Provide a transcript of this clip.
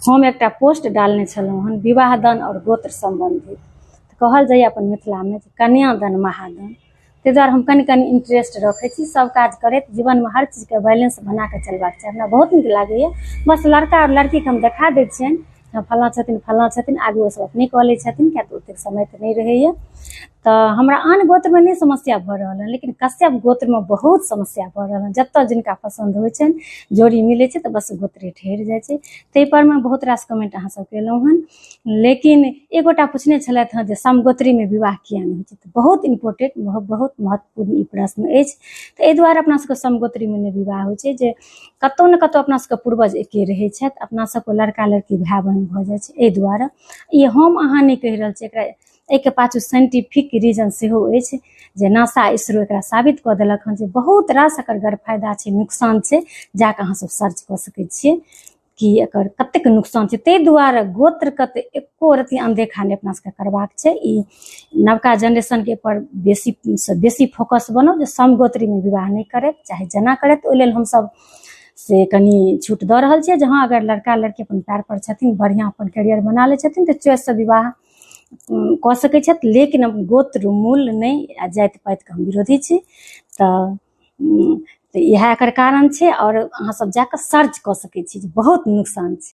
हम एकटा पोस्ट डालने छलहुँ हन विवाह दान आओर गोत्र सम्बन्धी। तऽ कहल जाइए अपन मिथिलामे जे कन्यादान महादान, ताहि दुआरे हम कनि कनि इंटरेस्ट रखै छी। सब काज करैत जीवनमे हर चीजके बैलेंस बनाकऽ चलबाक चाही। हमरा बहुत नीक लागैए। बस लड़का आओर लड़कीके हम देखा दै छियनि, फलाँ छथिन फलाँ छथिन, आगू ओसभ अपने कऽ लै छथिन, किएक तऽ ओतेक समय तऽ नहि रहैए। तऽ हमरा आन गोत्रमे नहि समस्या भऽ रहल हँ, लेकिन कश्यप गोत्रमे बहुत समस्या भऽ रहल हँ। जतऽ जिनका पसन्द होइ छनि जोड़ी मिलै छै तऽ बस गोत्रे ठहरि जाइ छै। ताहि परमे बहुत रास कमेंट अहाँ सब केलहुँ हन, लेकिन एगोटा पुछने छलथि हँ जे समगोत्रीमे विवाह किया नहि होइ छै। तऽ बहुत इम्पोर्टेंट, बहुत महत्वपूर्ण ई प्रश्न अछि। तऽ एहि दुआरे अपना सबके समगोत्रीमे नहि विवाह होइ छै जे कतहु ने कतहु अपना सबके पूर्वज एके रहै छथि, अपना सबके लड़का लड़की भाय बहिन भऽ जाइ छै। एहि दुआरे ई हम अहाँ नहि कहि रहल छी, एकरा एहिके पाछू साइंटिफिक रीजन सेहो अछि जे नासा इसरो एकरा साबित कऽ देलक हँ जे बहुत रास एकर गरफायदा छै, नुकसान छै। जाकऽ अहाँ सब सर्च कऽ सकै छियै कि एकर कतेक नुकसान छै। ताहि दुआरे गोत्रके तऽ एको रत्ती अनदेखा नहि अपना सबके करबाक छै। ई नवका जेनरेशनके पर बेसीसँ बेसी फोकस बनाउ जे समगोत्रीमे विवाह नहि करथि, चाहे जेना करथि। ओहि लेल हमसब से कनि छूट दऽ रहल छियै जे हँ, अगर लड़का लड़की अपन पैर पर छथिन, बढ़िआँ अपन करियर बना लै छथिन तऽ चॉइससँ विवाह कऽ सकै छथि, लेकिन हम गोत्र मूल नहि आ जाति पातिके हम विरोधी छी। तऽ इएह एकर कारण छै। आओर अहाँ सब जाकऽ सर्च कऽ सकै छी जे बहुत नुकसान छै।